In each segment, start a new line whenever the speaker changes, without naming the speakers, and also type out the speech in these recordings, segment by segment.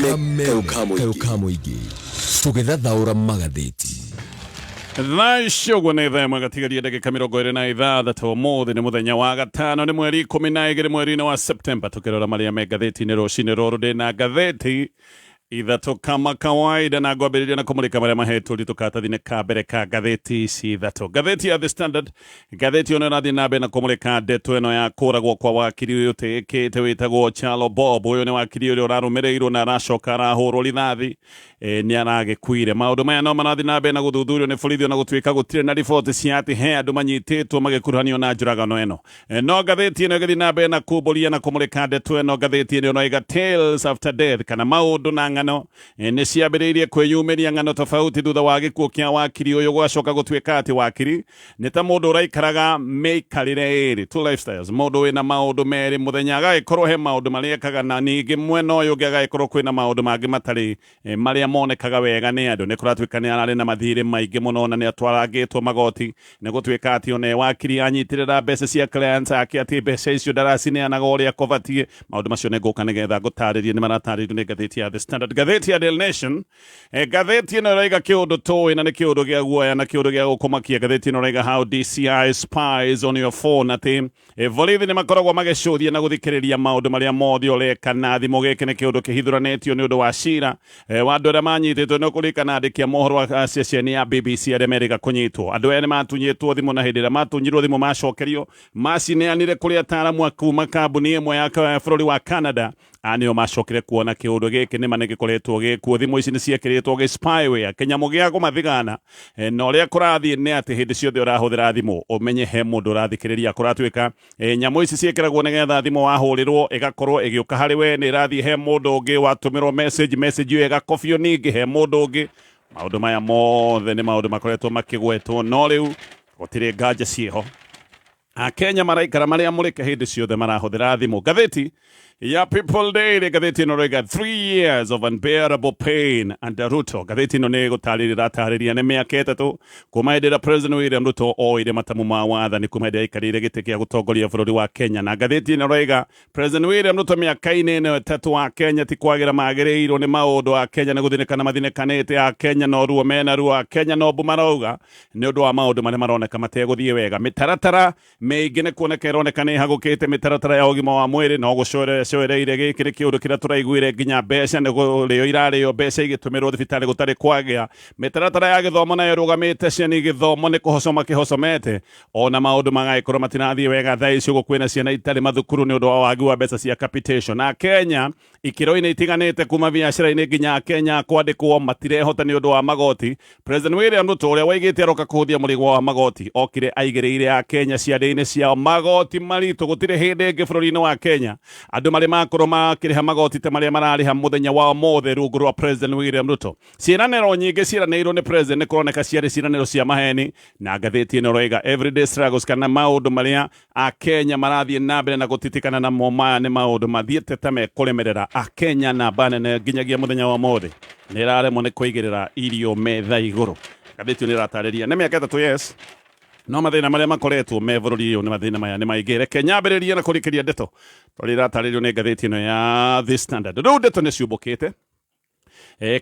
Kameme kayũ ka mũingĩ tũgĩthathaũra magathĩti.
Thaa ici ũguo nĩ thaa ĩmwe gatigaria ndagĩka 26. Ũmũthĩ nĩ mũthenya wa gatano, nĩ mweri 12 mweri-inĩ wa Septemba. Tũkĩrora marĩa me ngathĩti-inĩ rũcinĩ rũrũ, ndĩ na ngathĩti ithatũ kama kawaida, na ngwambĩrĩria na kũmũrĩka marĩa mahetwo ũritũ karatathi-inĩ ka mbere ka ngathĩti ici ithatũ. Ngathĩti ya The Standard, ngathĩti ĩno ĩrathiĩ na mbere na kũmũrĩka ndeto ĩno ya kũragwo kwa wakiri ũyũ ũtĩĩkĩte wĩtagwo Chalo Bob. Ũyũ nĩ wakiri ũrĩa ũrarũmĩrĩirwo na aracoka arahũrwo rithathi, nĩ aragĩkuire. Maũndũ maya no marathiĩ na mbere na gũthuthurio nĩ borithi, ona gũtuĩka gũtirĩ na riboti cia atĩ he andũ manyitĩtwo magĩkuruhanio na njũragano ĩno. No ngathĩti ĩno ĩgĩthiĩ na mbere na kumbũria na kũmũrĩka ndeto ĩno, ngathĩti ĩno ĩroiga Tales After Death, kana maũndũ na ng'ano nĩ ciambĩrĩirie kwĩyumĩria ng'ano tofauti thutha wa gĩkuũ kĩa wakiri ũyũ. Gwacoka gũtuĩka atĩ wakiri nĩ ta mũndũ ũraikaraga mĩikarĩre ĩrĩ, two lifestyles, mũndũ wĩna maũndũ merĩ, mũthenya agagĩkorwo he maũndũ marĩa ekaga, na ningĩ mwena ũyũ ũngĩ agagĩkorwo kwĩna maũndũ mangĩ matarĩ marĩa monekaga wega nĩ andũ. Nĩ kũratuĩka nĩ ararĩ na mathirĩ maingĩ mũno na nĩ atwarangĩtwo magoti, nĩ gũtuĩka atĩ ona e wakiri anyitĩrĩra mbeca cia clients ake, atĩ mbeca icio ndaracineanaga ũrĩa kũbatiĩ. Maũndũ macio nĩ ngũka nĩgetha ngũtarĩrie, nĩ maratarĩrio nĩ ngathĩti ya The Standard. Ngathĩti ya Daily Nation, ngathĩti ĩno ĩraiga kĩũndũ tũĩ na nĩ kĩũndũ gĩa guoya na kĩũndũ gĩa gũkũmakia. Ngathĩti ĩno ĩraiga how DCI spies on your phone, atĩ borithi nĩ makoragwo magĩcũthia na gũthikĩrĩria maũndũ marĩa mothe ũreka na thimũ. Gĩkĩ nĩ kĩũndũ kĩhithũranĩtio nĩ ũndũ wa cira wa andũ arĩa manyitĩtwo. Nĩ ũkũririkana andĩki a mohoro a ceceni ya BBC arĩa merĩga kũnyitwo. Andũ aya nĩ matunyĩtwo thimũ, na hĩndĩ ĩrĩa matunyirwo thimũ macokerio, macineanire kũrĩ ataaramu a kuma kambuni ĩmwe ya bũrũri wa Canada, a nĩo macokire kuona kĩũndũ gĩkĩ nĩma nĩ gĩkoretwo gĩkuo. Thimũ ici nĩ ciekĩrĩtwo gĩ spyware, kĩnyamũ gĩa kũmathigana, na ũrĩa kũrathiĩ nĩ atĩ hĩndĩ ciothe ũrahũthĩra thimũ ũmenye he mũndũ ũrathikĩrĩria. Kũratuĩka nyamũ ici ciĩkĩragwo nĩgetha thimũ wahũrĩrwo ĩgakorwo ĩgĩũka harĩ we, nĩ ĩrathiĩ he mũndũ ũngĩ, watũmĩrwo message, message ĩyo ĩgakobio ningĩ he mũndũ ũngĩ. Maũndũ maya mothe nĩ maũndũ makoretwo makĩgwetwo, no rĩu gũtirĩ nganja ciĩho, Akenya maraikara marĩ amũrĩke hĩndĩ ciothe marahũthĩra thimũ. Ngathĩti ya People Daily, ngathĩti ĩno ĩroiga 3 years of unbearable pain under Ruto. Ngathĩti ĩno nĩ gũtarĩria ĩratarĩria nĩ mĩaka 3 kuma hĩndĩ ĩrĩa President William Ruto oire matamu ma wathani, kuma hĩndĩ aikarĩire gĩtĩ gĩa gũtongoria bũrũri wa Kenya. Na ngathĩti ĩno ĩroiga President William Ruto mĩaka-inĩ ĩno 3 wa Kenya ti kwagĩra magĩrĩirwo nĩ maũndũ. A Kenya nĩ gũthinĩkana mathinĩkanĩte, a Kenya no ruo mena ruo, a Kenya no mbu marauga nĩ ũndũ wa maũndũ marĩa maroneka mategũthiĩ wega. Mĩtaratara mĩingĩ nĩ kuoneka ĩroneka nĩ ĩhagũkĩte, mĩtaratara ya ũgima wa mwĩrĩ no gũcoereire. Gĩkĩ nĩ kĩũndũ kĩrĩa tũraiguire, nginya mbeca nĩ kũrĩo irarĩo, mbeca igĩtũmĩrwo thibitarĩ gũtarĩ kwagĩa. Mĩtaratara ya gĩthomo nayo ĩrũgamĩte, ciana igĩthomo nĩ kũhocoma kĩhocomete, ona maũndũ magagĩkorwo matirathiĩ wega. Thaa ici ũguo kwĩna ciana itarĩ mathukuru nĩ ũndũ wa wagi wa mbeca cia capitation. Na Kenya ikĩro-inĩ itiganĩte, kuma biacara-inĩ nginya Kenya kwandĩkwo, matirehota nĩ ũndũ wa magoti. President William Ruto ũrĩa waigĩte aroka kũhũthia mũrigo wa magoti, okire aigĩrĩire a Kenya ciande-inĩ ciao magoti maritũ. Gũtirĩ hĩndĩ ĩngĩ bũrũri-inĩ wa Kenya andũ marĩ makorwo makĩrĩha magoti ta marĩa mararĩha mũthenya wa ũmũthĩ rungu rwa President William Ruto. Ciĩranĩro nyingĩ ciĩranĩirwo nĩ president nĩ kũroneka ciarĩ ciĩranĩro cia maheni, na ngathĩti ĩno ĩroiga everyday struggles, kana maũndũ marĩa Akenya marathiĩ na mbere na gũtitikana namo. Maya nĩ maũndũ mathiĩte ta mekũremerera Akenya. Namba nene nginyagia mũthenya wa ũmũthĩ nĩ ĩraremwo nĩ kũigĩrĩra irio metha igũrũ. Ngathĩti ĩyo nĩ ĩratarĩria nĩ mĩaka 3, yes, no mathĩna marĩa makoretwo me bũrũri ũyũ nĩ mathĩna maya nĩ maingĩ. Reke nyambĩrĩrie na kũrikĩria ndeto tondũ ĩratarĩrio nĩ ngathĩti ĩno ya The Standard. Rĩu ndeto nĩ ciũmbũkĩte,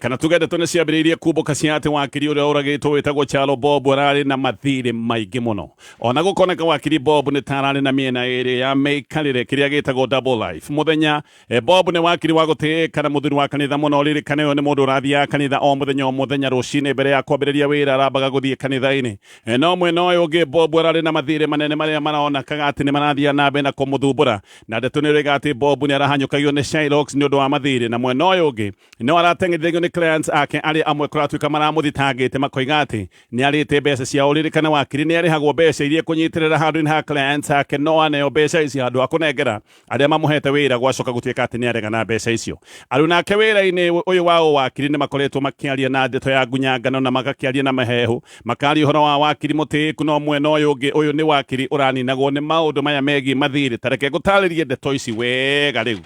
kana tuge ndeto nĩ ciambĩrĩirie kumbũka cia atĩ wakiri ũrĩa ũragĩtwo wĩtagwo Chalo Bob ararĩ na mathirĩ maingĩ mũno. Ona gũkoneka wakiri Bob nĩ ta ararĩ na mĩena ĩrĩ ya mĩikarĩre, kĩrĩa gĩtagwo double life. Mũthenya Bob nĩ wakiri wa gũtĩĩka na mũthuri wa kanitha mũno. Ririkane ũyũ nĩ mũndũ ũrathiaga kanitha o mũthenya o mũthenya rũcinĩ, mbere ya kwambĩrĩria wĩra arambaga gũthiĩ kanitha-inĩ. No mwena ũyũ ũngĩ Bob ararĩ na mathirĩ manene marĩa maronekaga atĩ nĩ marathiĩ na mbere na kũmũthumbũra, na ndeto nĩ ĩroiga atĩ Bob nĩ arahanyũkagio nĩ Shylocks nĩ ũndũ wa mathirĩ, na mwena ũyũ ũngĩ no arateng'erithagio nĩ clients ake arĩa amwe kũratuĩka maramũthitangĩte makoiga atĩ nĩ arĩte mbeca ciao. Ririkane wakiri nĩ arĩhagwo mbeca iria ekũnyitĩrĩra handũ-inĩ ha clients ake, no aneo mbeca ici handũ ha kũnengera arĩa mamũhete wĩra. Gwacoka gũtuĩka atĩ nĩ aregana mbeca icio. Arĩ nake wĩra-inĩ ũyũ wa ũwakiri nĩ makoretwo makĩaria na ndeto ya ngunyangano na magakĩaria na mahehu, makaria ũhoro wa wakiri mũtĩĩku, no mwena ũyũ ũngĩ ũyũ nĩ wakiri ũraninagwo nĩ maũndũ maya megiĩ mathirĩ. Ta reke ngũtarĩrie ndeto ici wega. Rĩu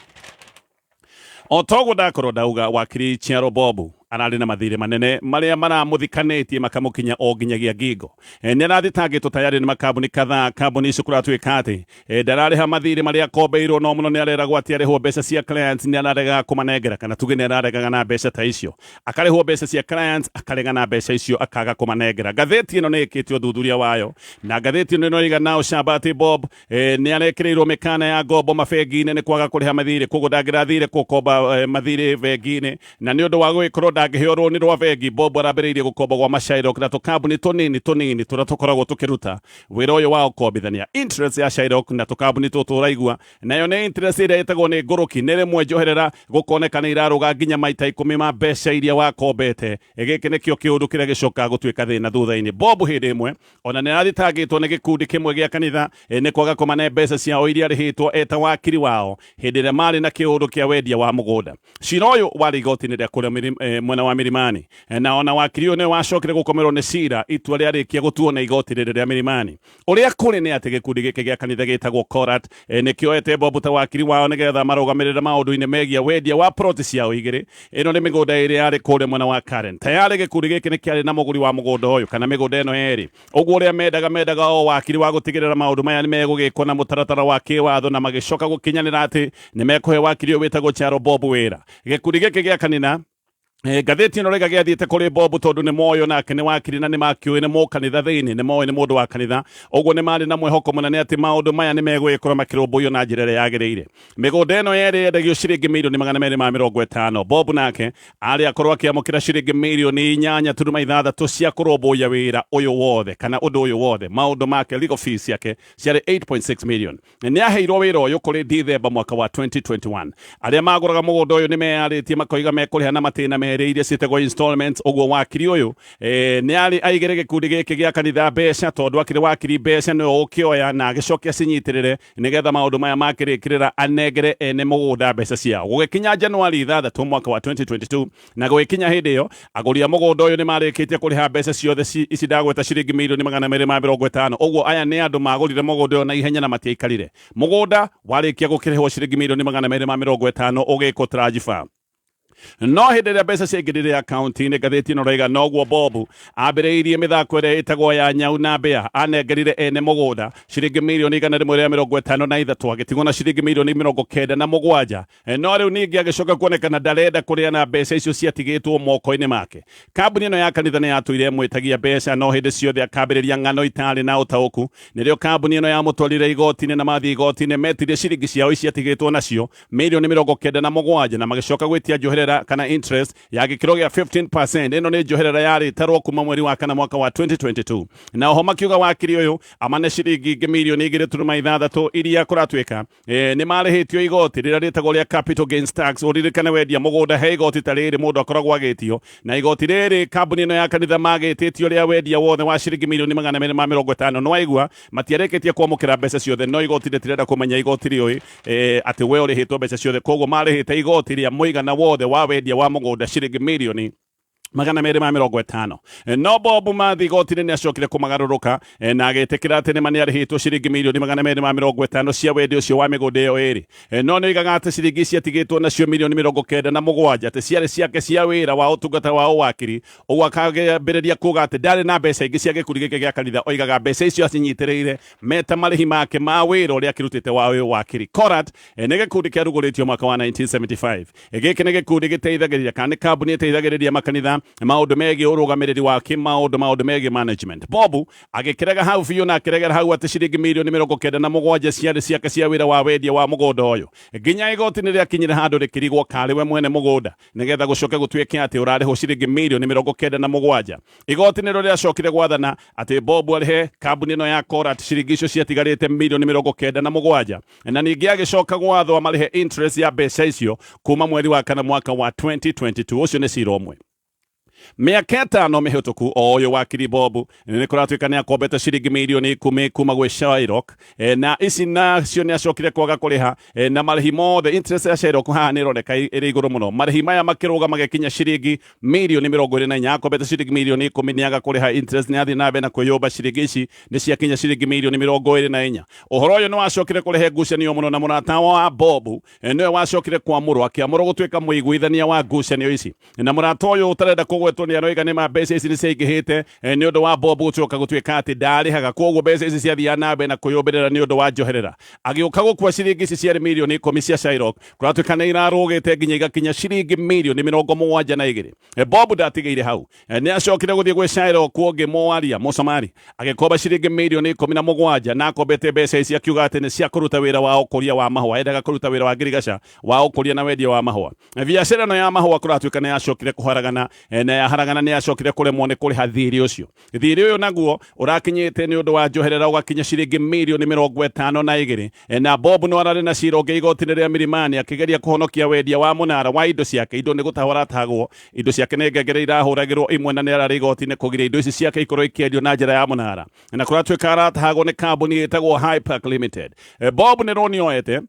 o toguo ndakorwo ndauga, wakiri Chiaro Bobu Ararĩ na mathirĩ manene marĩa maramũthikanĩtie makamũkinya o nginyagia ngingo. Nĩ arathitangĩtwo tayarĩ nĩ makambuni kadhaa. Kambuni icio kũratuĩka atĩ ndararĩha mathirĩ marĩa akombeirwo, no mũno nĩ areragwo atĩ arĩhwo mbeca cia clients nĩ araregaga kũmanengera, kana tuge nĩ araregaga na mbeca ta icio. Akarĩhwo mbeca cia clients akarega na mbeca icio akaga kũmanengera. Ngathĩti ĩno nĩ ĩkĩte ũthuthuria wayo, na ngathĩti ĩno ĩroiga na ũcamba atĩ Bob nĩ arekĩrĩirwo mĩkana ya ngombo mabengi-inĩ nĩ kwaga kũrĩha mathirĩ, koguo ndangĩrathire gũkomba mathirĩ bengi-inĩ, na nĩ ũndũ wa gũgĩkorwo ndangĩheo rũni rwa bengi, Bob arambĩrĩirie gũkomba gwa Shylock na tũkambuni tũnini tũnini tũrĩa tũkoragwo tũkĩruta wĩra ũyũ wa ũkombithania. Interest ya Shylock na tũkambuni tũtũ ũraigua nayo nĩ interest ĩrĩa ĩtagwo nĩ ngũrũki, nĩ rĩmwe njoherera gũkoneka nĩ irarũga nginya maita 10 ma mbeca iria wakombete. Gĩkĩ nĩkĩo kĩũndũ kĩrĩa gĩcokaga gũtuĩka thĩna thutha-inĩ. Bob hĩndĩ ĩmwe ona nĩ arathitangĩtwo nĩ gĩkundi kĩmwe gĩa kanitha nĩ kwaga kũmane mbeca ciao iria arĩhĩtwo eta wakiri wao hĩndĩ ĩrĩa marĩ na kĩũndũ kĩa wendia wa mũgũnda. Cira ũyũ warĩ igoti-inĩ rĩa kũrĩa mwena wa Milimani, na ona wakiri ũyũ nĩwe wacokire gũkomerwo nĩ cira itua rĩarĩkia gũtuo nĩ igoti rĩrĩ rĩa Milimani. Ũrĩa kũrĩ nĩ atĩ gĩkundi gĩkĩ gĩa kanitha gĩtagwo Korat nĩkĩoete Bob ta wakiri wao nĩgetha marũgamĩrĩre maũndũ-inĩ megiĩ wendia wa ploti ciao igĩrĩ. Ĩno nĩ mĩgũnda ĩrĩa yarĩ kũrĩa mwena wa Karen. Tayarĩ gĩkundi gĩkĩ nĩ kĩarĩ na mũgũri wa mũgũnda ũyũ kana mĩgũnda ĩno yerĩ. Ũguo ũrĩa mendaga o wakiri wa gũtigĩrĩra maũndũ maya nĩ megũgĩkwo na mũtaratara wa kĩwatho, na magĩcoka gũkinyanĩra atĩ nĩ mekũhe wakiri ũyũ wĩtagwo Charo Bob wĩra. Gĩkundi gĩkĩ gĩa kanitha, ngathĩti ĩno rĩga gĩathiĩte kũrĩ Bob tondũ nĩ moyo nake nĩ wakiri na nĩ makĩũĩ nĩ mũkanitha thĩinĩ, nĩ moĩ nĩ mũndũ wa kanitha, ũguo nĩ marĩ na mwĩhoko mũnene atĩ maũndũ maya nĩ megũgĩkorwo makĩrũmbũiyo na njĩra ĩrĩa yagĩrĩire. Mĩgũnda ĩno yerĩ yendagio ciringi mirioni 250. Bob nake arĩ akorwo akĩamũkĩra ciringi mirioni 8.6 cia kũrũmbũiya wĩra ũyũ wothe kana ũndũ ũyũ wothe. Maũndũ make, legal fees ciake ciarĩ 8.6 million. Nĩ aheirwo wĩra ũyũ kũrĩ Dithemba mwaka wa 2021. Arĩa magũraga mũgũnda ũyũ nĩ meyarĩtie makoiga mekũrĩha na matĩna merĩ iria ciĩtagwo installments. Ũguo wakiri ũyũ nĩ arĩ aigĩre gĩkundi gĩkĩ gĩa kanitha mbeca, tondũ akĩrĩ wakiri mbeca nĩwe ũkĩoya na agĩcoke acinyitĩrĩre nĩgetha maũndũ maya makĩrĩkĩrĩra anengere ene mũgũnda mbeca ciao. Gũgĩkinya Januari 6 mwaka wa 2022, na gũgĩkinya hĩndĩ ĩyo agũri a mũgũnda ũyũ nĩ marĩkĩtie kũrĩha mbeca ciothe ici ndagweta, ciringi mirioni 250. Ũguo aya nĩ andũ magũrire mũgũnda ũyũ na ihenya na matiaikarire. Mũgũnda warĩkia gũkĩrĩhwo ciringi mirioni 250 ũgĩkwo transfer. No hĩndĩ ĩrĩa mbeca ciaingĩrire akaunti-inĩ, ngathĩti ĩno raiga noguo Bob ambĩrĩirie mĩthako ĩrĩa ĩtagwo ya nyau na mbĩa. Anengerire ene mũgũnda ciringi mirioni 153, agĩtigwo na ciringi mirioni 97. No rĩu ningĩ agĩcoka kuonekana ndarenda kũrĩa na mbeca icio ciatigĩtwo moko-inĩ make. Kambuni ĩno ya kanitha nĩ yatũire ĩmwĩtagia mbeca, no hĩndĩ ciothe akambĩrĩria ng'ano itarĩ na ũtaũku. Nĩrĩo kambuni ĩno yamũtwarire igoti-inĩ, na mathiĩ igoti-inĩ metirie ciringi ciao ciatigĩtwo nacio mirioni 97, na magĩcoka gwĩtia njoherera kana interest ya gĩkĩro gĩa 15%. Ĩno nĩ njoherera yarĩtarwo kuma mweri wa kana mwaka wa 2022, na oho makiuga wakiri ũyũ amane ciringi ingĩ mirioni 2.6 iria kũratuĩka nĩ marĩhĩtio igoti rĩrĩa rĩtagwo rĩa capital gains tax. Ũririkane wendia mũgũnda he igoti ta rĩrĩ mũndũ akoragwo agĩtio, na igoti rĩrĩ kambuni ĩno ya kanitha magĩtĩtio rĩa wendia wothe wa ciringi mirioni 250. No waigua matiarĩkĩtie kwamũkĩra mbeca ciothe, no igoti rĩtirenda kũmenya, igoti rĩũĩ atĩ we ũrĩhĩtwo mbeca ciothe, koguo marĩhĩte igoti rĩa mũigana wothe wa wendia wa mũgũnda ciringi mirioni 250. No Bob mathi igoti-inĩ nĩ acokire kũmagarũrũka na agĩtĩkĩra atĩ nĩma nĩ arĩhĩtwo ciringi mirioni 250 cia wendia ũcio wa mĩgũnda ĩyo ĩrĩ. No nĩ oigaga atĩ ciringi ciatigĩtwo nacio mirioni 97 atĩ ciarĩ ciake cia wĩra wa ũtungata wa ũwakiri. Ũguo akambĩrĩria kuga atĩ ndarĩ na mbeca ingĩ cia gĩkundi gĩkĩ gĩa kanitha. Oigaga mbeca icio acinyitĩrĩire meta marĩhi make ma wĩra ũrĩa akĩrutĩte wa wakiri. Korat nĩ gĩkundi kĩarugũrĩtio mwaka wa 1975. Gĩkĩ nĩ gĩkundi gĩteithagĩrĩria kana nĩ kambuni ĩteithagĩrĩria makanitha maũndũ megiĩ ũrũgamĩrĩri wa kĩmaũndũ, maũndũ megiĩ management. Bob agĩkĩrega hau biũ na akĩregera hau atĩ ciringi mirioni 97 ciarĩ ciake cia wĩra wa wendia wa mũgũnda ũyũ, nginya igoti nĩ rĩakinyire handũ rĩkĩrigwo karĩ we mwene mũgũnda, nĩgetha gũcoke gũtuĩke atĩ ũrarĩhwo ciringi mirioni 97. Igoti nĩrĩo rĩacokire gwathana atĩ Bob arĩhe kambuni ĩno ya Korat ciringi icio ciatigarĩte mirioni 97, na ningĩ agĩcoka gwathwo marĩhe interest ya mbeca icio kuma mweri wa kana mwaka wa 2022. Ũcio nĩ cira ũmwe. Mĩaka 5 mĩhĩtũku o ũyũ wakiri Bob nĩ kũratuĩka nĩ akombete ciringi mirioni 10 kuma gwĩ Shylock, na ici nacio nĩ acokire kwaga kũrĩha, na marĩhi mothe interest ya Shylock haha nĩ ĩroneka ĩrĩ igũrũ mũno. Marĩhi maya makĩrũga magĩkinya ciringi mirioni 24. Akombete ciringi mirioni 10, nĩ aga kũrĩha interest, nĩ athiĩ na mbere na kwĩyũmba, ciringi ici nĩ ciakinya ciringi mirioni 24. Ũhoro ũyũ nĩ wacokire kũrehe ngucanio mũno, na mũrata wa Bob nĩwe wacokire kwamũrwo, akĩamũrwo gũtuĩka mũiguithania wa ngucanio ici. Na mũrata ũyũ ũtarenda kũgwetwo nĩ aroiga nĩ ma mbeca ici nĩ ciaingĩhĩte, nĩ ũndũ wa Bob gũcoka gũtuĩka atĩ ndarĩhaga, koguo mbeca ici ciathiaga na mbere na kwĩyũmbĩrĩra nĩ ũndũ wa njoherera. Agĩũka gũkua, ciringi ici ciarĩ mirioni 10 cia Shylock kũratuĩka nĩ irarũgĩte nginya igakinya ciringi mirioni 72. Bob ndatigĩire hau. Nĩ acokire gũthiĩ gwĩ Shylock ũngĩ mwaria Mũcomari, agĩkomba ciringi mirioni 17, na akombete mbeca ici akiuga atĩ nĩ cia kũruta wĩra wa ũkũria wa mahũa. Endaga kũruta wĩra wa ngirigaca wa ũkũria na wendia wa mahũa. Biacara ĩno ya mahũa kũratuĩka nĩ yacokire kũharagana, na yaharagana nĩ yacokire kũremwo nĩ kũrĩha thirĩ ũcio. Thirĩ ũyũ naguo ũrakinyĩte nĩ ũndũ wa njoherera ũgakinya ciringi mirioni 52. Na Bob no ararĩ na cira ũngĩ igoti-inĩ rĩa Milimani, akĩgeria kũhonokia wendia wa mũnara wa indo ciake. Indo nĩ gũtahwo aratahagwo, indo ciake nĩ ngengere irahũragĩrwo imwe, na nĩ ararĩ igoti-inĩ kũgiria indo ici ciake ikorwo ikĩendio na njĩra ya mũnara, na kũratuĩka aratahagwo nĩ kambuni ĩtagwo Hyperk Limited. Bob nĩ rũni oete,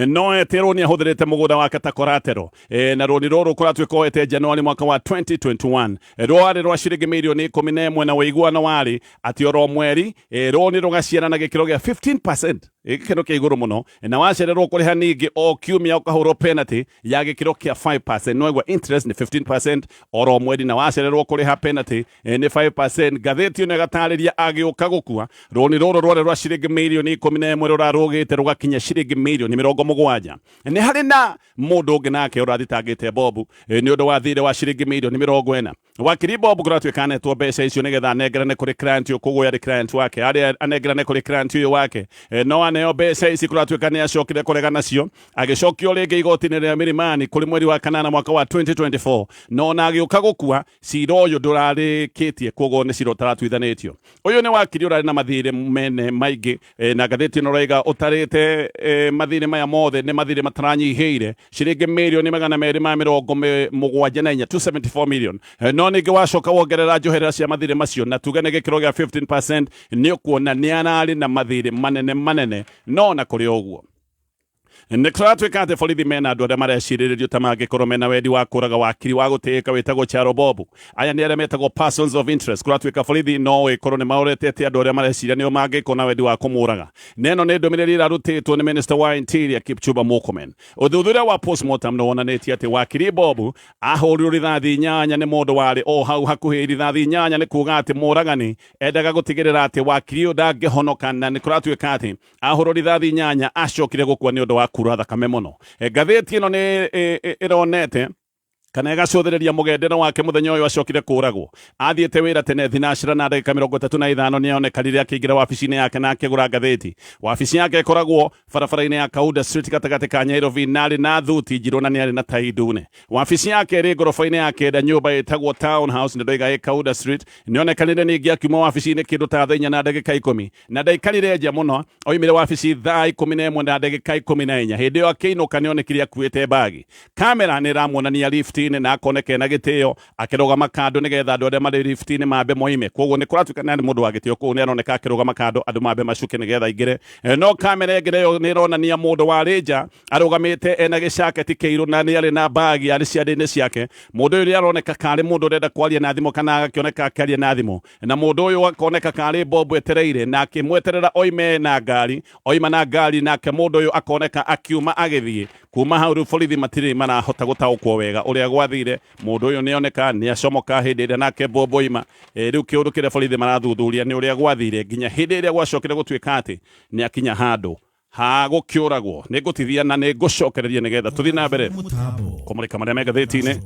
no ete rũni ahũthĩrĩte mũgũnda wake ta collateral, na rũni rũrũ kũratuĩka oete Januari mwaka wa 2021, rwarĩ rwa ciringi mirioni 11, na ũiguano warĩ atĩ oro mweri rũni rũgaciara na gĩkĩro gĩa 15%, gĩkĩro kĩa igũrũ mũno, na wacererwo kũrĩha ningĩ o kiumia ũkahũrwo penalty ya gĩkĩro kĩa 5%. No igua interest nĩ 15% oro mweri, na wacererwo kũrĩha penalty nĩ 5%. Ngathĩti ĩno ĩgatarĩria agĩũka gũkua, rũni rũrũ rwarĩ rwa ciringi mirioni 11 rũrarũgĩte rũgakinya ciringi mirioni 70. Nĩ harĩ na mũndũ ũngĩ nake ũrathitangĩte Bob nĩ ũndũ wa thirĩ wa ciringi mirioni 40. Wakiri Bob kũratuĩka anetwo mbeca icio nĩgetha anengerane kũrĩ client ũyũ, koguo yarĩ client wake arĩ anengerane kũrĩ client ũyũ wake. No aneo mbeca ici kũratuĩka nĩ acokire kũrega nacio, agĩcokio rĩngĩ igoti-inĩ rĩa Milimani kũrĩ mweri wa kanana mwaka wa 2024, no ona agĩũka gũkua cira ũyũ ndũrarĩkĩtie, koguo nĩ cira ũtaratuithanĩtio. Ũyũ nĩ wakiri ũrarĩ na mathirĩ mene maingĩ, na ngathĩti ĩno ĩraiga ũtarĩte mathirĩ maya mothe nĩ mathirĩ mataranyihĩire ciringi mirioni 274, 274 million. No ningĩ wacoka wongerera njoherera cia mathirĩ macio na tuge nĩ gĩkĩro gĩa 15%, nĩ ũkuona nĩ ararĩ na mathirĩ manene manene. No na kũrĩ ũguo nĩ kũratuĩka atĩ borithi mena andũ arĩa marecirĩrĩrio ta mangĩkorwo mena wendi wa kũraga wakiri wa gũtĩĩka wĩtagwo Charo Bob. Aya nĩ arĩa metagwo persons of interest. Kũratuĩka borithi no ĩkorwo nĩ maoretete andũ arĩa mareciria nĩo mangĩkorwo na wendi wa kũmũraga, na ĩno nĩ ndũmĩrĩri ĩrarutĩtwo nĩ minister wa interior Kipchumba Murkomen. Ũthuthuria wa postmortem nĩ wonanĩtie atĩ wakiri Bob ahũrirwo rithathi 8 nĩ mũndũ warĩ o hau hakuhĩ. Rithathi 8 nĩ kuga atĩ mũragani endaga gũtigĩrĩra atĩ wakiri ũyũ ndangĩhonoka, na nĩ kũratuĩka atĩ ahũrwo rithathi 8 acokire gũkua nĩ ũndũ wa kura thakame mũno. Ngathĩti ĩno nĩ ĩronete kana ĩgacũthĩrĩria mũgendere wake mũthenya ũyũ acokire kũragwo. Athiĩte wĩra tene thinacĩra na ndagĩka 35, nĩ onekanire akĩingĩra wabici-inĩ yake na akĩgũra ngathĩti. Wabici yake ĩkoragwo barabara-inĩ ya Kauda Street gatagatĩ ka Nairobi, na arĩ na thuti njirũ na nĩ arĩ na tai ndune. Wabici yake ĩrĩ ngoroba-inĩ ya kenda, nyũmba ĩtagwo Town House, nĩ ndoiga ĩ Kauda Street. Nĩ onekanire ningĩ akiuma wabici-inĩ kĩndũ ta thaa 4 na ndagĩka 10, na ndaikarire nja mũno. Oimire wabici thaa 11 na ndagĩka 14. Hĩndĩ ĩyo akĩinũka nĩ onekire akuĩte mbagi. Kamera nĩ ĩramuonania lift-inĩ na akoneka ena gĩtĩo akĩrũgama kando nĩgetha andũ arĩa marĩ lift-inĩ mambe moime. Koguo nĩ kũratuĩka nĩ mũndũ wa gĩtĩo kũu, nĩ aroneka akĩrũgama kando andũ mambe macuke nĩgetha aingĩre. No kamera ĩngĩ nayo nĩ ĩronania mũndũ warĩ nja arũgamĩte ena gĩcaketi kĩirũ na nĩ arĩ na mbagi yarĩ ciande-inĩ ciake. Mũndũ ũyũ nĩ aroneka karĩ mũndũ ũrenda kwaria na thimũ kana agakĩoneka akĩaria na thimũ, na mũndũ ũyũ akoneka karĩ Bob etereire na akĩmweterera oime na ngari. Oima na ngari, nake mũndũ ũyũ akoneka akiuma agĩthiĩ. Kuma hau rĩu borithi matirĩ marahota gũtaũkwo wega ũrĩa gwathire. Mũndũ ũyũ nĩ oneka nĩ acomoka hĩndĩ ĩrĩa nake Bob oima. Rĩu kĩũndũ kĩrĩa borithi marathuthuria nĩ ũrĩa gwathire nginya hĩndĩ ĩrĩa gwacokire gũtuĩka atĩ nĩ akinya handũ ha gũkĩũragwo. Nĩ ngũtithia na nĩ ngũcokereria nĩgetha tũthiĩ na mbere kũmũrĩka marĩa me ngathĩti-inĩ,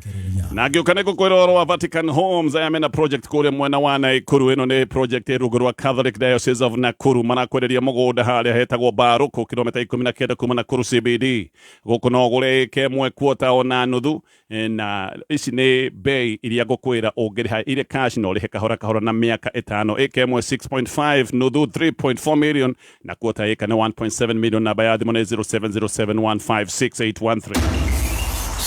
na ngĩũka nĩ ngũkwĩra ũhoro wa Vatican Homes aya mena project kũrĩa mwena wa Nakuru. Ĩno nĩ project ĩ rungu rwa Catholic Diocese of Nakuru. Marakwenderia mũgũnda harĩa hetagwo Baruku, kilomita 19 kuma Nakuru CBD. Gũkũ no ũgũre ĩka ĩmwe, quarter ona nuthu, na ici nĩ bei iria ngũkwĩra ũngĩrĩha irĩ cash na ũrĩhe kahora kahora na mĩaka 5. Ĩka ĩmwe 6.5, nuthu 3.4 million, na quarter ĩka nĩ 1.7 million. Namba ya thimũ nĩ 0707156813.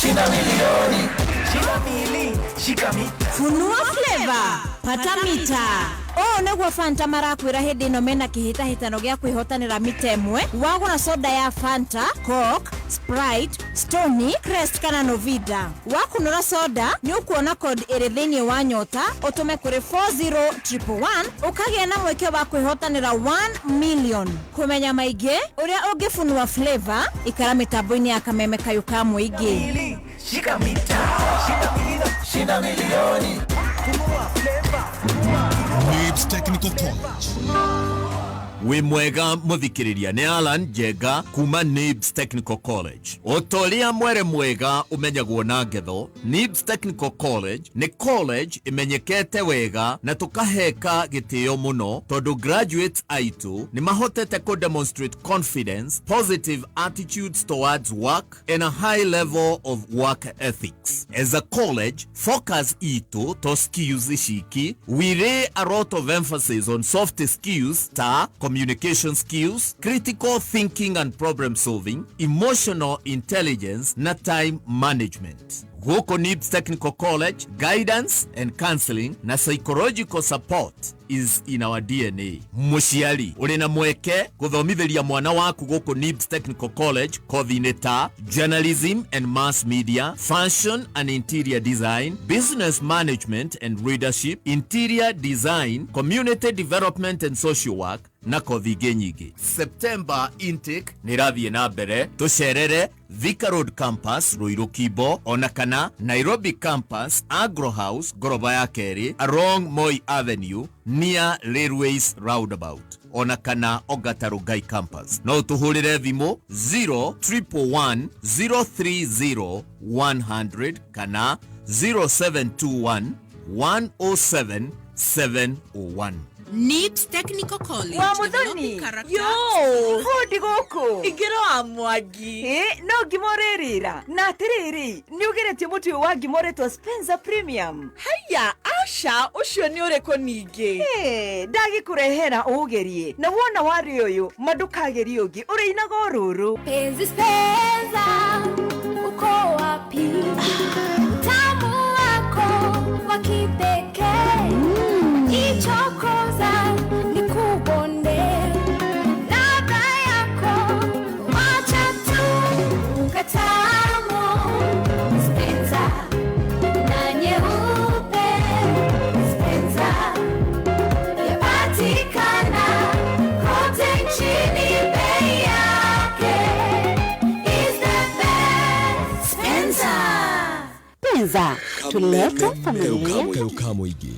Shinda milioni. Shinda mili. Funua flavor, pata mita. Ũũ nĩguo Fanta marakwĩra hĩndĩ ĩno mena kĩhĩtahĩtano gĩa kwĩhotanĩra mita ĩmwe. Wagũra soda ya Fanta, Coke, Sprite, Stony, Crest kana Novida. Wakunũra soda nĩ ũkuona code ĩrĩ thĩinĩ wa nyota ũtũme kũrĩ 40111 ũkagĩa na mweke wa kwĩhotanĩra 1 million. Kũmenya maingĩ ũrĩa ũngĩfunua flavor, ikara mĩtambo-inĩ ya kameme kayũ ka mũingĩ.
Shika mita, shika mita, shinda milioni.
Nibs Technical College.
Wĩ mwega mũthikĩrĩria, nĩ Alan Njenga kuma Nibs Technical College. O ta ũrĩa mwere mwega ũmenyagwo na ngetho, Nibs Technical College nĩ college ĩmenyekete wega na tũkaheka gĩtĩo mũno tondũ graduates aitũ nĩ mahotete kũ demonstrate confidence, positive attitudes towards work and a high level of work ethics. As a college, focus itũ to skills ciki, we lay a lot of emphasis on soft skills ta communication skills, critical thinking and problem solving, emotional intelligence na time management. Gũkũ Nibs Technical College, guidance and counseling na psychological support is in our DNA. Mũciari ũrĩ na mweke gũthomithĩria mwana waku gũkũ Nibs Technical College kothi-inĩ ta journalism and mass media, fashion and interior design, business management and leadership, interior design, community development and social work na kothi ingĩ nyingĩ. September intake nĩ ĩrathiĩ na mbere. Tũcerere Thika Road Campus, Ruiru Kimbo, ona kana Nairobi Campus, Agro House, ngoroba ya kerĩ, along Moi Avenue near Railways Roundabout, ona kana Ongata Rongai Campus. No ũtũhũrĩre thimũ 0111 030 100 kana 0721 107 701.
Nibs Technical College.
Wa Muthoni.
Developing character.
Yo, fundi gũkũ.
Ingĩro wa Mwangi.
Ĩ, no ngima ũrĩrĩra. Na atĩrĩrĩ, nĩ ũgeretie mũtu ũyũ wa ngima ũretwo Spencer Premium?
Haya, aca, ũcio nĩ ũrĩkũ ningĩ?
Ĩ, ndagĩkũrehera ũũgerie. Na wona warĩ ũyũ, ma ndũkagerie ũngĩ, ũrĩinaga o rũrũ.
Penzi Spenza, uko wapi? Utamu wako wa kipekee, ichokoza nikubonde, ladha yako wacha tu katamu. Spenza na nyeupe, Spenza yapatikana kote nchini, bei yake is the best. Spenza.
Penza, tulete familia
Kayũ ka mũingĩ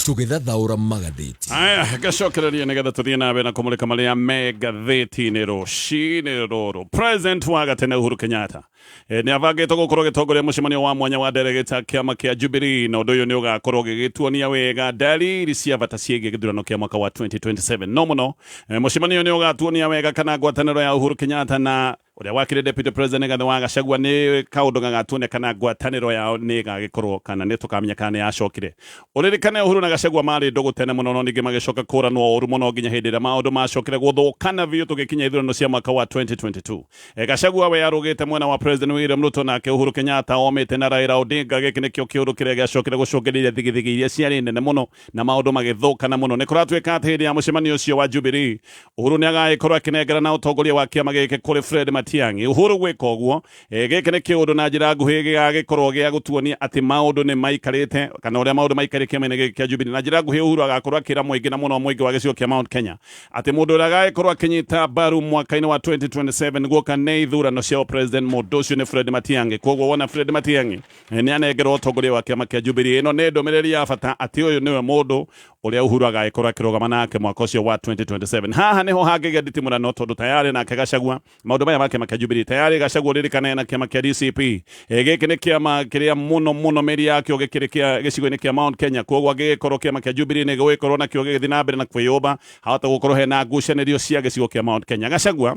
tũgĩthathaũra magathĩti.
Aya, ngacokereria nĩgetha tũthiĩ na mbere na kũmũrĩka marĩa me ngathĩti-inĩ rũcinĩ rũrũ. President wa gatene Uhuru Kenyatta nĩ abangĩtwo gũkorwo agĩtongoria mũcemanio wa mwanya wa delegate a kĩama kĩa Jubilee, na ũndũ ũyũ nĩ ũgakorwo ũgĩgĩtuonia wega dalili cia bata ciĩgiĩ gĩthurano kĩa mwaka wa 2027. No mũno mũcemanio nĩ ũgatuonia wega kana ngwatanĩro ya Uhuru Kenyatta na ũrĩa wakĩrĩ deputy president Rigathi wa Gachagua nĩ kaũndũ gagatuonia kana ngwatanĩro yao nĩ ĩgagĩkorwo kana nĩ tũkamenya kana nĩ yacokire. Ũririkane Uhuru na Gachagua marĩ ndũgũ tene mũno, no ningĩ magĩcoka kũranwo ũru mũno nginya hĩndĩ ĩrĩa maũndũ macokire gũthũkana biũ tũgĩkinya ithurano cia mwaka wa 2022. Gachagua we arũgĩte mwena wa President William Ruto, nake Uhuru Kenyatta omĩte na Raila Odinga. Gĩkĩ nĩkĩo kĩũndũ kĩrĩa gĩacokire gũcũngĩrĩria thigithigi iria ciarĩ nene mũno na maũndũ magĩthũkana mũno. Nĩ kũratuĩka atĩ hĩndĩ ya mũcemanio ũcio wa Jubilee, Uhuru nĩ agagĩkorwo akĩnengera na ũtongoria wa kĩama gĩkĩ kũrĩ Fred Matiang'i. Uhuru gwĩka ũguo, gĩkĩ nĩ kĩũndũ na njĩra nguhĩ gĩgagĩkorwo gĩa gũtuonia atĩ maũndũ nĩ maikarĩte kana ũrĩa maũndũ maikarĩte kĩama-inĩ gĩkĩ kĩa Jubilee. Na njĩra nguhĩ Uhuru agakorwo akĩra mũingĩ na mũno mũingĩ wa gĩcigo kĩa Mount Kenya atĩ mũndũ ũrĩa agagĩkorwo akĩnyita mbaru mwaka-inĩ wa 2027 guoka nĩ ithurano cia president, mũndũ ũcio nĩ Fred Matiang'i. Koguo wona Fred Matiang'i nĩ anengerwo ũtongoria wa kĩama kĩa Jubilee, ĩno nĩ ndũmĩrĩri ya bata atĩ ũyũ nĩwe mũndũ ũrĩa Uhuru agagĩkorwo akĩrũgama nake mwaka ũcio wa 2027. Haha nĩho hangĩgĩa nditimũrano tondũ tayarĩ nake Gachagua maũndũ maya ma kĩama kĩa Jubilee, tayarĩ Gachagua ririkane na kĩama kĩa DCP. Gĩkĩ nĩ kĩama kĩrĩa mũno mũno mĩri yakĩo gĩkĩrĩ kĩa gĩcigo-inĩ kĩa Mount Kenya. Koguo angĩgĩkorwo kĩama kĩa Jubilee nĩ gĩgũgĩkorwo nakĩo gĩgĩthiĩ na mbere na kwĩyũmba, hahota gũkorwo hena ngucanĩrio cia gĩcigo kĩa Mount Kenya. Gachagua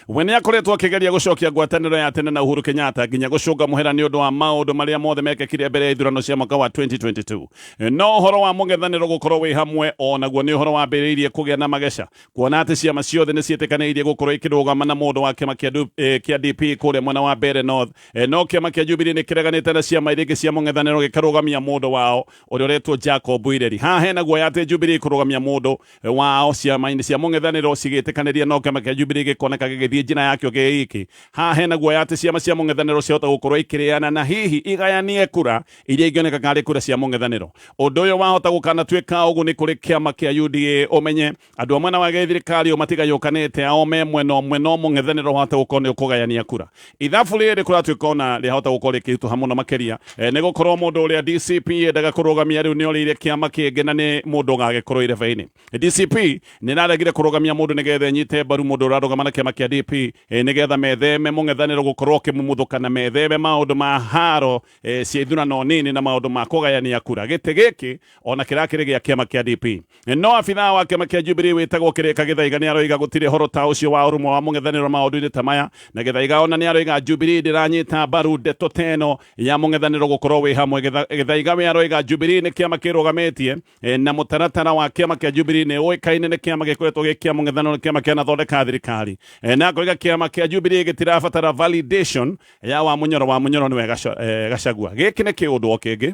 We nĩ akoretwo akĩgeria gũcokia ngwatanĩro ya tene na Uhuru Kenyatta nginya gũcũnga mũhera nĩ ũndũ wa maũndũ marĩa mothe mekĩkire mbere ya ithurano cia mwaka wa 2022. No ũhoro wa mũng'ethanĩro gũkorwo wĩ hamwe o naguo nĩ ũhoro wambĩrĩirie kũgĩa na mageca kuona atĩ ciama ciothe nĩ ciĩtĩkanĩirie gũkorwo ikĩrũgama na mũndũ wa kĩama kĩa DP kũrĩa mwena wa Mbeere North. No kĩama kĩa Jubilee nĩ kĩreganĩte na ciama iria ingĩ cia mũng'ethanĩro gĩkarũgamia mũndũ wao ũrĩa ũretwo Jacob Ireri. Haha hena guoya atĩ Jubilee kũrũgamia mũndũ wao ciama-inĩ cia mũng'ethanĩro cigĩtĩkanĩria no kĩama kĩa Jubilee gĩkoneka gĩgĩthiĩ njĩra yakĩo gĩ iki. Haha hena guoya atĩ ciama cia mũng'ethanĩro ciahota gũkorwo ikĩrĩana na hihi igayanie kura iria ingĩoneka karĩ kura cia mũng'ethanĩro. Ũndũ ũyũ wahota gũkanatuĩka ũguo nĩ kũrĩ kĩama kĩa UDA ũmenye andũ a mwena wa gĩthirikari o matigayũkanĩte ao me mwena ũmwe no mũng'ethanĩro wahota gũkorwo nĩ ũkũgayania kura. Ithabu rĩrĩ kũratuĩka ona rĩahota gũkorwo rĩkĩritũha mũno makĩria nĩ gũkorwo mũndũ ũrĩa DCP yendaga kũrũgamia rĩu nĩ orĩire kĩama kĩngĩ na nĩ mũndũ ũgagĩkorwo irebe-inĩ. DCP nĩ ĩraregire kũrũgamia mũndũ nĩgetha ĩnyite mbaru mũndũ ũrarũgama na kĩama kĩa DP nĩgetha metheme mũng'ethanĩro gũkorwo ũkĩmumuthũka na metheme maũndũ ma haro cia ithurano nini na maũndũ ma kũgayania kura. Gĩtĩ gĩkĩ ona kĩrakĩrĩ gĩa kĩama kĩa DP. No abithaa wa kĩama kĩa Jubilee wĩtagwo Kĩrĩka Gĩthaiga nĩ aroiga gũtirĩ ũhoro ta ũcio wa ũrũmwe wa mũng'ethanĩro maũndũ-inĩ ta maya, na Gĩthaiga ona nĩ aroiga Jubilee ndĩranyita mbaru ndeto ta ĩno ya mũng'ethanĩro gũkorwo wĩ hamwe. Gĩthaiga we aroiga Jubilee nĩ kĩama kĩrũgamĩtie na mũtaratara wa kĩama kĩa Jubilee nĩ ũĩkaine nĩ kĩama gĩkoretwo gĩ kĩa mũng'ethanĩro, nĩ kĩama kĩanathondeka thirikari, na akoiga kĩama kĩa Jubilee gĩtirabatara validation ya Wamunyoro. Wamunyoro nĩwe Gachagua. Gĩkĩ nĩ kĩũndũ o kĩngĩ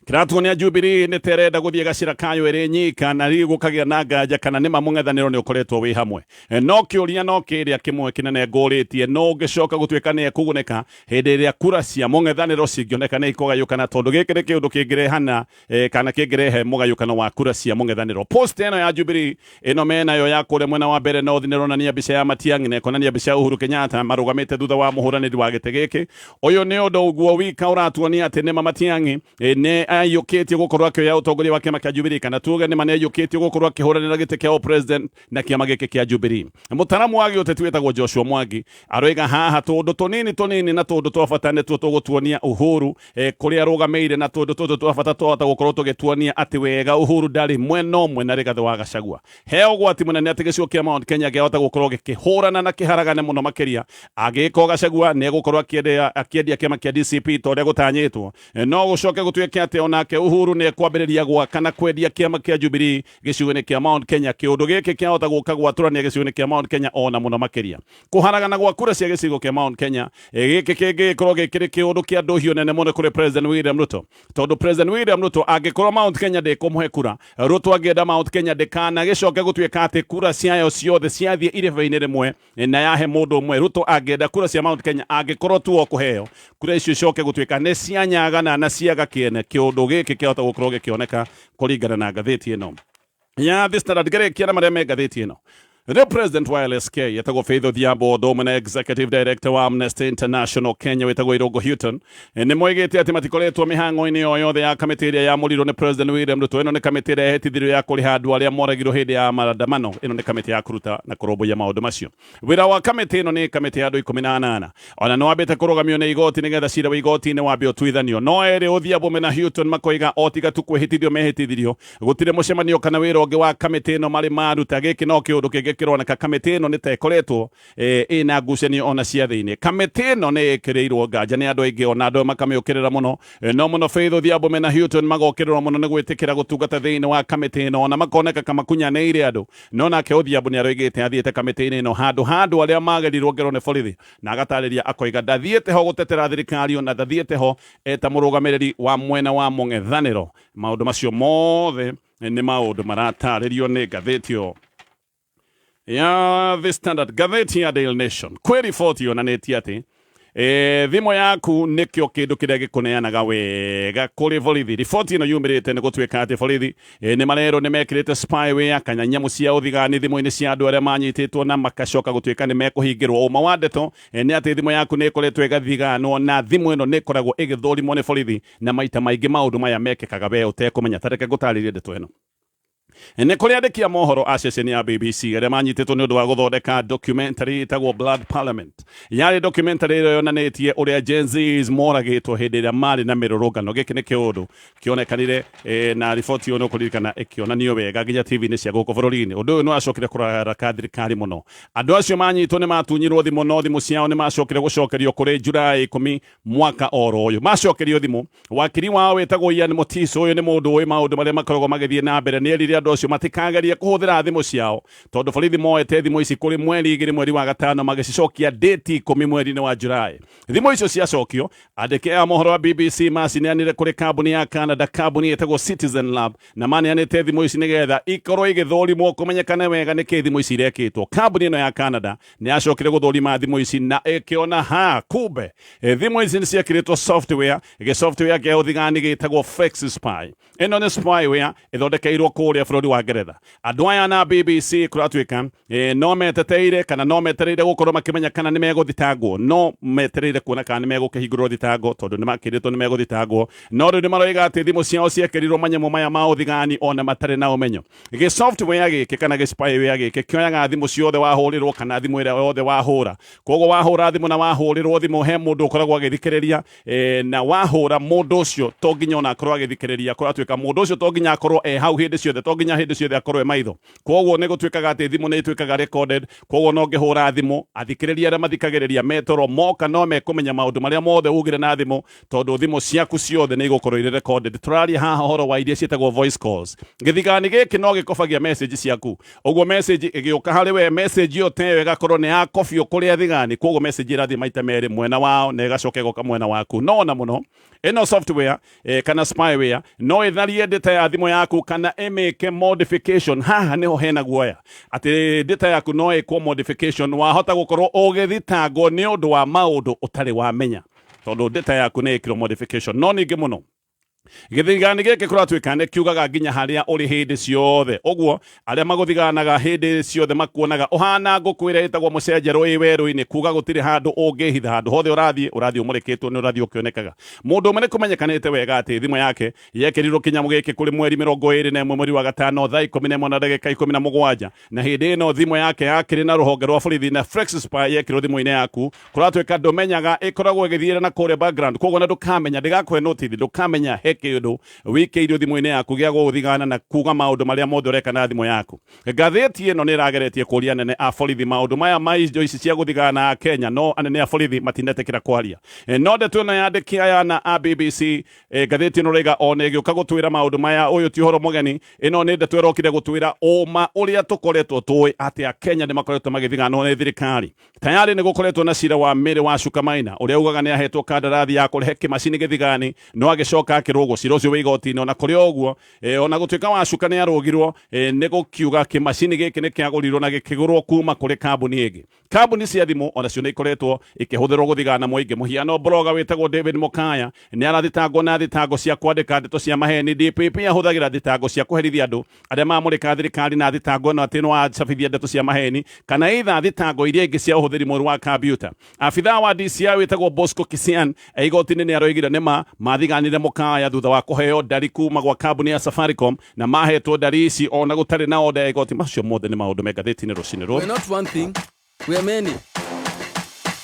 kĩratuonia Jubilee nĩ terenda gũthiĩ gacĩra kayo ĩrĩ nyika, na rĩu gũkagĩa na nganja kana nĩma mũng'ethanĩro nĩ ũkoretwo wĩ hamwe. No kĩũria no kĩrĩa kĩmwe kĩnene ngũrĩtie, no ũngĩcoka gũtuĩka nĩ ekũgunĩka hĩndĩ ĩrĩa kura cia mũng'ethanĩro cingĩoneka nĩ ikũgayũkana, tondũ gĩkĩ nĩ kĩũndũ kĩngĩrehana kana kĩngĩrehe mũgayũkano wa kura cia mũng'ethanĩro. Post ĩno ya Jubilee ĩno menayo ya kũrĩa mwena wa Mbeere North nĩ ĩronania mbica ya Matiang'i na ĩkonania mbica ya Uhuru Kenyatta marũgamĩte thutha wa mũhũranĩri wa gĩtĩ gĩkĩ. Ũyũ nĩ ũndũ ũguo wika ũratuonia atĩ nĩma Matiang'i nĩ aiyũkĩtie gũkorwo akĩoya ũtongoria wa kĩama kĩa Jubilee, kana tuge nĩma nĩ aiyũkĩtie gũkorwo akĩhũranĩra gĩtĩ kĩa president na kĩama gĩkĩ kĩa Jubilee. Mũtaramu wa gĩũteti wĩtagwo Joshua Mwangi aroiga haha tũndũ tũnini tũnini na tũndũ twa bata nĩtuo tũgũtuonia Uhuru kũrĩa arũgamĩire, na tũndũ tũtũ twa bata twahota gũkorwo tũgĩtuonia atĩ wega Uhuru ndarĩ mwena ũmwe na Rigathĩ wa Gachagua. He ũgwati mũnene atĩ gĩcigo kĩa Mount Kenya kĩahota gũkorwo gĩkĩhũrana na kĩharagane mũno makĩria angĩgĩkorwo Gachagua nĩ egũkorwo akĩendia kĩama kĩa DCP ta ũrĩa gũtanyĩtwo. No gũcoke gũtuĩke atĩ onake Uhuru nĩ ekwambĩrĩria gwaka na kwendia kĩama kĩa Jubilee gĩcigo-inĩ kĩa Mount Kenya. Kĩũndũ gĩkĩ kĩahota gũka gwatũrania gĩcigo-inĩ kĩa Mount Kenya ona mũno makĩria kũharagana gwa kura cia gĩcigo kĩa Mount Kenya. Gĩkĩ kĩngĩgĩkorwo gĩkĩrĩ kĩũndũ kĩa ndũhiũ nene mũno kũrĩ President William Ruto, tondũ President William Ruto angĩkorwo Mount Kenya ndĩkũmũhe kura, Ruto angĩenda Mount Kenya ndĩkana gĩcoke gũtuĩka atĩ kura ciayo ciothe ciathiĩ irebe-inĩ rĩmwe na yahe mũndũ ũmwe. Ruto angĩenda kura cia Mount Kenya angĩkorwo tu o kũheo kura icio icoke gũtuĩka nĩ cianyagana na ciaga kĩene. Kĩũndũ gĩkĩ kĩahota gũkorwo gĩkĩoneka kũringana na ngathĩti ĩno ya The Standard. Ngĩrĩkia na marĩa me ngathĩti ĩno, the president wa LSK etagwo Faith Odhiambo ũndũ ũmwe na executive director wa Amnesty International Kenya wĩtagwo Irungu Houghton nĩ moigĩte atĩ matikoretwo mĩhang'o-inĩ o yothe ya kamĩtĩ ĩrĩa yamũrirwo nĩ President William Ruto. Ĩno nĩ kamĩtĩ ĩrĩa yahĩtithirio ya kũrĩha andũ arĩa moragirwo hĩndĩ ya maandamano. Ĩno nĩ kamĩtĩ ya kũruta na kũrũmbũiya maũndũ macio. Wĩra wa kamĩtĩ ĩno nĩ kamĩtĩ ya andũ 18 ona nĩ wambĩte kũrũgamio nĩ igoti nĩgetha cira wa igoti-inĩ wambe ũtuithanio. No erĩ Odhiambo mena Houghton makoiga o tiga tu kwĩhĩtithio mehĩtithirio gũtirĩ mũcemanio kana wĩra ũngĩ wa kamĩtĩ ĩno marĩ maruta. Gĩkĩ no kĩũndũ kĩngĩ kĩroneka kamĩtĩ ĩno nĩ ta ĩkoretwo ĩna ngucanio ona cia thĩinĩ. Kamĩtĩ ĩno nĩ ĩkĩrĩirwo nganja nĩ andũ aingĩ ona andũ makamĩũkĩrĩra mũno, no mũno Faith Odhiambo mena Houghton magokĩrĩrwo mũno nĩ gwĩtĩkĩra gũtungata thĩinĩ wa kamĩtĩ ĩno ona makoneka kamakunyanĩire andũ. No nake Odhiambo nĩ aroigĩte athiĩte kamĩtĩ-inĩ ĩno handũ ha andũ arĩa magerirwo ngero nĩ borithi, na agatarĩria akoiga ndathiĩte ho gũtetera thirikari ona ndathiĩte ho eta mũrũgamĩrĩri wa mwena wa mũng'ethanĩro. Maũndũ macio mothe nĩ maũndũ maratarĩrio nĩ ngathĩti ĩyo ya The Standard. Ngathĩti ya Daily Nation kwĩ riboti yonanĩtie atĩ thimũ yaku nĩkĩo kĩndũ kĩrĩa gĩkũneanaga wega kũrĩ borithi. Riboti ĩno yumĩrĩte nĩ gũtuĩka atĩ borithi nĩ marerwo nĩ mekĩrĩte spyware kana nyamũ cia ũthigani thimũ-inĩ cia andũ arĩa manyitĩtwo na makacoka gũtuĩka nĩ mekũhingĩrwo. Ũma wa ndeto nĩ atĩ thimũ yaku nĩ ĩkoretwo ĩgathiganwo na thimũ ĩno nĩ ĩkoragwo ĩgĩthũrimwo nĩ borithi, na maita maingĩ maũndũ maya mekĩkaga we ũtekũmenya. Ta reke ngũtarĩrie ndeto ĩno. Nĩ kũrĩ andĩki a mohoro a ceceni ya BBC arĩa manyitĩtwo nĩ ũndũ wa gũthondeka documentary ĩtagwo Blood Parliament. Yarĩ documentary ĩrĩa yonanĩtie ũrĩa Gen Zs moragĩtwo hĩndĩ ĩrĩa marĩ na mĩrũrũngano. Gĩkĩ nĩ kĩũndũ kĩonekanire na riboti ĩyo nĩ ũkũririkana ĩkĩonanio wega nginya TV-inĩ cia gũkũ bũrũri-inĩ. Ũndũ ũyũ nĩ wacokire kũraraka thirikari mũno. Andũ acio manyitwo nĩ matunyirwo thimũ no thimũ ciao nĩ macokire gũcokerio kũrĩ Julaĩ 10 mwaka oro ũyũ. Macokerio thimũ, wakiri wao wĩtagwo Ian Mutiso, ũyũ nĩ mũndũ ũĩ maũndũ marĩa makoragwo magĩthiĩ na mbere, nĩ erire andũ acio matikagerie kũhũthĩra thimũ ciao tondũ borithi moete thimũ ici kũrĩ mweri 2 mweri wa gatano magĩcicokia date 10 mweri-inĩ wa Julaĩ. Thimũ icio ciacokio, andĩki a mohoro a BBC macineanire kũrĩ kambuni ya Canada, kambuni ĩtagwo Citizen Lab, na maneanĩte thimũ ici nĩgetha ikorwo igĩthũrimwo kũmenyekane wega nĩkĩ thimũ ici irekĩtwo. Kambuni ĩno ya Canada nĩ yacokire gũthũrima thimũ ici na ĩkĩona ha kumbe thimũ ici nĩ ciekĩrĩtwo software, gĩ software kĩa ũthigani gĩtagwo FlexiSpy. Ĩno nĩ spyware ĩthondekeirwo kũrĩa bũrũri wa Ngeretha. Andũ aya na BBC kũratuĩka no meteteire kana no metereire gũkorwo makĩmenya kana nĩ megũthitangwo, no metereire kuona kana nĩ megũkĩhingũrwo thitango tondũ nĩ makĩrĩtwo nĩ megũthitangwo, no rĩu nĩ maroiga atĩ thimũ ciao ciekĩrirwo manyamũ maya ma ũthigani ona matarĩ na ũmenyo. Gĩ software gĩkĩ kana gĩ spyware gĩkĩ kĩoyaga thimũ ciothe wahũrĩrwo kana thimũ ĩrĩa yothe wahũra. Koguo wahũra thimũ na wahũrĩrwo thimũ he mũndũ ũkoragwo agĩthikĩrĩria, na wahũra mũndũ ũcio to nginya ona akorwo agĩthikĩrĩria, kũratuĩka mũndũ ũcio to nginya akorwo e hau hĩndĩ ciothe, to nginya hĩndĩ ciothe akorwo e maitho. Koguo nĩ gũtuĩkaga atĩ thimũ nĩ ĩtuĩkaga recorded, koguo no ngĩhũra thimũ athikĩrĩria arĩa mathikagĩrĩria metoro moka no mekũmenya maũndũ marĩa mothe ugire na thimũ tondũ thimũ ciaku ciothe nĩ igũkorwo irĩ recorded. Tũraria haha ũhoro wa iria ciĩtagwo voice calls. Gĩthigani gĩkĩ no gĩkobagia message ciaku, ũguo message ĩgĩũka harĩ we, message ĩyo teyo ĩgakorwo nĩ yakobio kũrĩ athigani, koguo message ĩrathiĩ maita merĩ mwena wao na ĩgacoka ĩgoka mwena waku. No na mũno ĩno software kana spyware no ĩtharie data ya thimũ yaku kana ĩmĩke modification. Haha nĩho hena guoya atĩ data yaku no ĩkwo modification, wahota gũkorwo ũgĩthitangwo nĩ ũndũ wa maũndũ ũtarĩ wamenya tondũ data yaku nĩ ĩkirwo modification. No ningĩ mũno gĩthigani gĩkĩ kũratuĩka nĩ kiugaga nginya harĩa ũrĩ hĩndĩ ciothe, ũguo arĩa magũthiganaga hĩndĩ ciothe makuonaga ũhana ngũkũ ĩrĩa ĩtagwo mũcenjerwo ĩ werũ-inĩ, kuga gũtirĩ handũ ũngĩhitha, handũ hothe ũrathiĩ ũrathiĩ ũmũrĩkĩtwo nĩ ũrathiĩ ũkĩonekaga. Mũndũ ũmwe nĩ kũmenyekanĩte wega atĩ thimũ yake yekĩrirwo kĩnyamũ gĩkĩ kũrĩ mweri 21 mweri wa gatano thaa 11 na ndagĩka 17, na hĩndĩ ĩno thimũ yake yakĩrĩ na rũhonge rwa borithi na FlexiSpy yekĩrwo thimũ-inĩ yaku kũratuĩka ndũmenyaga, ĩkoragwo ĩgĩthiĩra na kũrĩa background, koguo na ndũkamenya, ndĩgakũhe notice, ndũkamenya he kĩndũ wĩkĩirio thimũ-inĩ yaku gĩa gũgũthigana na kuga maũndũ marĩa mothe ũreka na thimũ yaku. Ngathĩti ĩno nĩ ĩrageretie kũria anene a borithi maũndũ maya ma indo ici cia gũthigana a Kenya, no anene a borithi matinetĩkĩra kwaria. No ndeto ĩno yandĩki aya na a BBC, ngathĩti ĩno rĩga ona ĩgĩũka gũtwĩra maũndũ maya, ũyũ ti ũhoro mũgeni, ĩno nĩ ndeto ĩrokire gũtwĩra ũma ũrĩa tũkoretwo tũĩ atĩ a Kenya nĩ makoretwo magĩthiganwo nĩ thirikari. Tayari nĩ gũkoretwo na cira wa Mary wa Chuka Maina ũrĩa ugaga nĩ ahetwo kandarathi ya kũrehe kĩmacini gĩthigani no agĩcoka akĩrũgwo. Cira ũcio wĩ igoti-inĩ. Ona kũrĩ o ũguo, ona gũtuĩka wa Chuka nĩ arũgirwo, nĩ gũkiuga kĩmacini gĩkĩ nĩ kĩagũrirwo na gĩkĩgũrwo kuma kũrĩ kambuni ĩngĩ. Kambuni cia thimũ onacio nĩ ikoretwo ikĩhũthĩrwo gũthigana mũingĩ. Mũhiano, blogger wĩtagwo David Mokaya nĩ arathitangwo na thitango cia kwandĩka ndeto cia maheni. DPP ahũthagĩra thitango cia kũherithia andũ arĩa mamũrĩka thirikari na thitango ĩno atĩ no acabithia ndeto cia maheni kana itha thitango iria ingĩ cia ũhũthĩri mũru wa kambiuta. Abithaa wa DCI wĩtagwo Bosco Kisian e igoti-inĩ nĩ aroigire nĩ mathiganire Mokaya thutha wa kũheo ndari kuma gwa kambuni ya Safaricom na mahetwo ndari ici ona gũtarĩ na oda ya igoti. Macio mothe nĩ maũndũ me ngathĩti-inĩ rũcinĩ rũrũ.
We're not one thing, we are many.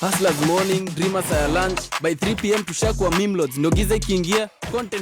Hustlers morning, dreamers are lunch. By 3 p.m. tushakuwa meme lords. Ndo giza ikiingia, content